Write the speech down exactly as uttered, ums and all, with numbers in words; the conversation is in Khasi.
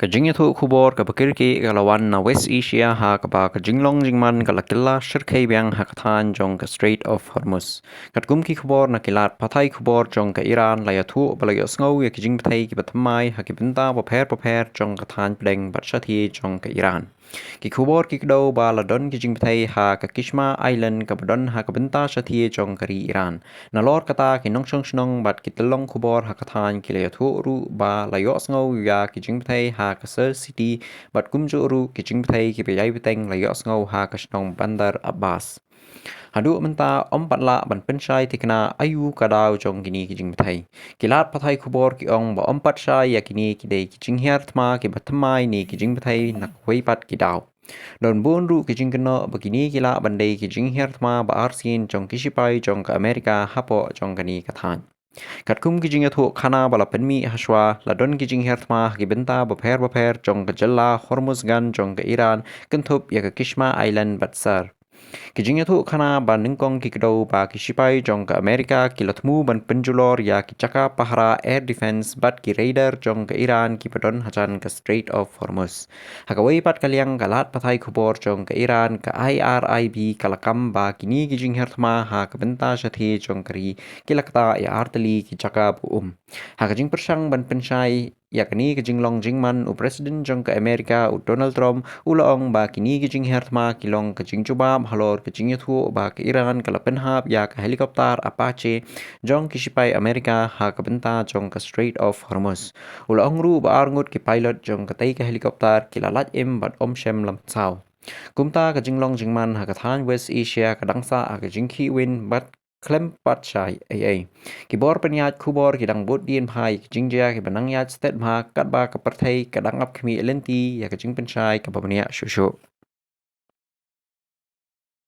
Ka jingïathuh khubor kaba kyrkieh ka la wan na West Asia, ha kaba ka jinglong jingman ka la kylla shyrkhei biang ha ka thaiñ jong ka Strait of Hormuz. Katkum ki khubor na ki lad pathai khubor jong ka Iran la ïathuh ba la ïohsngew ïa ki jingbthei kiba thymmai ha ki bynta bapher bapher jong ka thaiñ pdeng bad shathie jong ka Iran. Ki khubor ki kdew ba la don ki jingbthei ha ka Kishma Island kaba don ha ka bynta shathie jong ka ri Iran. Nalor kata, ki nongshong shnong bad ki tyllong khubor ha ka thaiñ ki la ïathuh ruh ba la ïohsngew ïa ki jingbthei ha ka Sirte City bad kumjuh ruh ki jingbthei kiba ïai bteng la ïohsngew ha ka shnong Bandar Abbas. Haduh mynta ym pat lah ban pynshai thikna aïu ka daw jong kine ki jingbthei. Ki lad pathai khubor ki ong ba ym pat shai ïa kine ki dei ki jinghiar thma kiba thymmai ne ki jingbthei na kawei pat ki daw. Don bun ruh ki jingkynnoh ba kine ki lah ban dei ki jinghiar thma ba arsien jong ki shipai jong ka Amerika hapoh jong kane ka thaiñ. Katkum ki jingïathuh khana ba la pynmih hashwa, la don ki jinghiar thma ha ki bynta bapher bapher jong ka jylla Hormuzgan jong ka Iran, kynthup ïa ka Kishma Island bad Sirte. Ki jingïathuh khana ba nyngkong ki kdew ba ki shipai jong ka Amerika ki la thmu ban pynjulor ïa ki jaka pahara air defense bad ki radar jong ka Iran kiba don hajan ka Strait of Hormuz. Ha kawei pat ka liang, ka lad pathai khubor jong ka Iran ka I R I B ka la kam ba kine ki jinghiar thma ha ka bynta shathie jong ka ri ki la ktah ïa artylli ki jaka ba um. Ha ka jingpyrshang ban pynshai ïa kane ka jinglong jingman, u President jong ka Amerika u Donald Trump u la ong ba kine ki jinghiar thma ki long ka jingjubab halor ka jingïathuh ba ka Iran ka la pynhap ïa ka helicopter Apache jong ki shipai Amerika ha ka bynta jong ka Strait of Hormuz. U la ong ruh ba arngut ki pilot jong katei ka helicopter ki la lait im bad ym shem lamsaw. Kumta ka jinglong jingman ha ka thaiñ West Asia ka dang sah ha ka jingkhih win bad khlem pat shai ei ei. Ki bor pynïaid khubor ki dang bud dien bha ïa ki jingjia kiba nang ïaid stet bha katba ka pyrthei ka dang ap khmih lynti ïa ka jingpynshai kaba bniah shuh shuh.